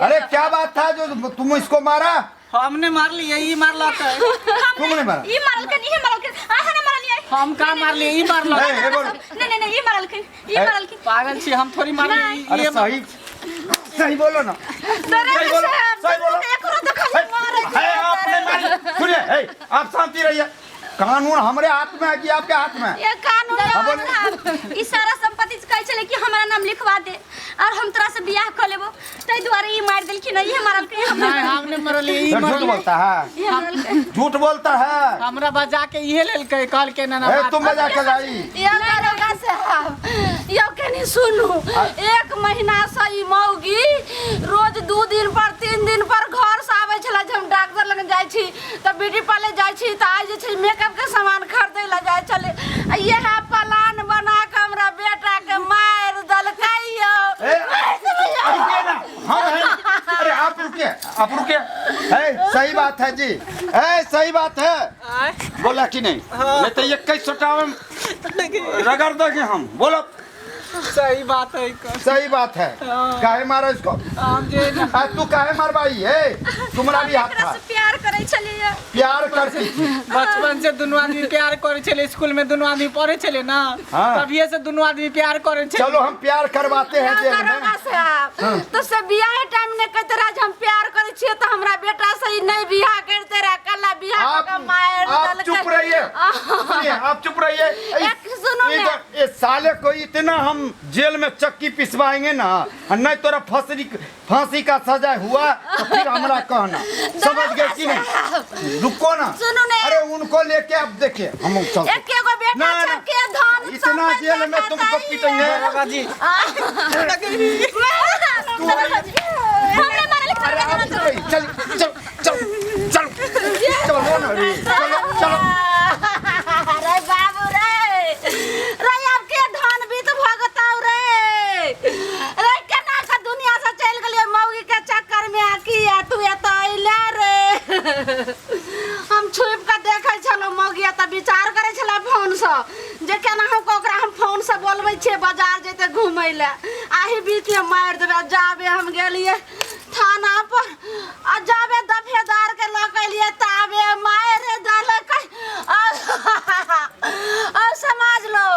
अरे क्या बात था जो तुम इसको मारा? हमने मार लिया, ई मारलक। तुमने मारा? ई मारलखिन, ई मारलखिन, अहाँ ने मारलियै। हम का मारलियै? ई मारलक। ए, ए, बोल। नहीं नहीं नहीं, ई मारलखिन, ई ए। मारलखिन। पागल छी, हम थोड़ी मारलियै। अरे सही सही बोलो ना, सही बोलो, सही बोलो। एकरो तो खाली मारै है, आपने मारी। सुनिए, है, आप शांति रहिए। कानून हमारे हाथ में है कि आपके हाथ में है? ये कानून हाँ, बोलिए। ई सारा संपत्ति कहै छलै कि हमरा नाम लिखवा दे और हम तोरा से बियाह कऽ लेबो, ताहि दुआरे ई मारि देलखिन, ई मारलकै हमरा। नहीं, हमने मरलियै, ई झूठ मारलियै। बोलता है, ई मारलकै। झूठ बोलता है। हमरा बजा के इहे लेलकै, कहलकै ना ना ए, बात। तुम बजा के लाई। यो दरोगा साहब, यो कनी सुनू, एक महीना से ई मौगी रोज 2 दिन पर 3 दिन पर घर से आबै छलै जे हम डॉक्टर लग जाइ छी तऽ ब्यूटी पार्लर जाइ छी, तऽ आइ जे छै मेकअप के सामान खरीदै लए जाइ छलै, आ इएह प्लान बना कऽ हमरा बेटा के मारि देलकै यौ। ए, रुकिए ना, हम हैं। अरे आप रुकिए, आप रुकिए। है, सही बात है जी, है, सही बात है। आय। बोला कि नहीं? नहीं तो 21 टावे में रगड़ देंगे हम। बोलो। सही बात है। सही बात है। हाँ। काहे मारा इसको? हम जे ना आ, तू काहे मारवाई है? तुम्हारा भी हाथ एकरा था। से प्यार करै छलियै। प्यार करती थी? बचपन से दुनू आदमी प्यार करे छले, स्कूल में दुनू आदमी पढ़े छले ना। तभिए से दुनू आदमी प्यार करे छले। चलो, हम प्यार करवाते हैं जेल में। दरोगा साहब, तो से बियाह टाइम ने कहते रहे जे हम प्यार करै छियै, तऽ हमरा बेटा से ई नहि बियाह करते रहे, कल्ला बियाह आप कऽ के मारि आप देलकै। चुप रहिए, सुनिए, आप चुप रहिए। एक सुनो ये ना। ये साले को इतना हम जेल में चक्की पिसवाएंगे ना, और नहीं तोरा फांसी फांसी का सजा हुआ तो फिर हमरा कहना। समझ गए कि नहीं? रुको ना। सुनो ना। अरे उनको लेके अब देखिए हम चल एके गो बेटा ना, ना। सबके धन इतना संपत्ति जेल में तुमको खाता ही पीटेंगे। है। दरोगा जी। हमने मारलखिन। अरे आप चुप रहिए। चल चल चल चल, चलो ना रे, चलो चलो। अरे बाबू रे रे, अब के धन बीत भगताउ रे रे, केना के दुनिया से चलि गेलियै मौगी के चक्कर में, आ की आ तू एतऽ अइले रे? हम छुपि कऽ देखै छलहुँ, मौगी एतऽ विचार करै छलै फोनसँ जे केना हम ओकरा हम फोनसँ बोलबै छियै, बाजार जेतै घुमै लए, आही बीचमे मारि देबै। आ जाबे हम गेलियै थाना पर आ जाबे दफेदार के लऽ के एलियै, ताबे मारि देलकै। आ समाज लो।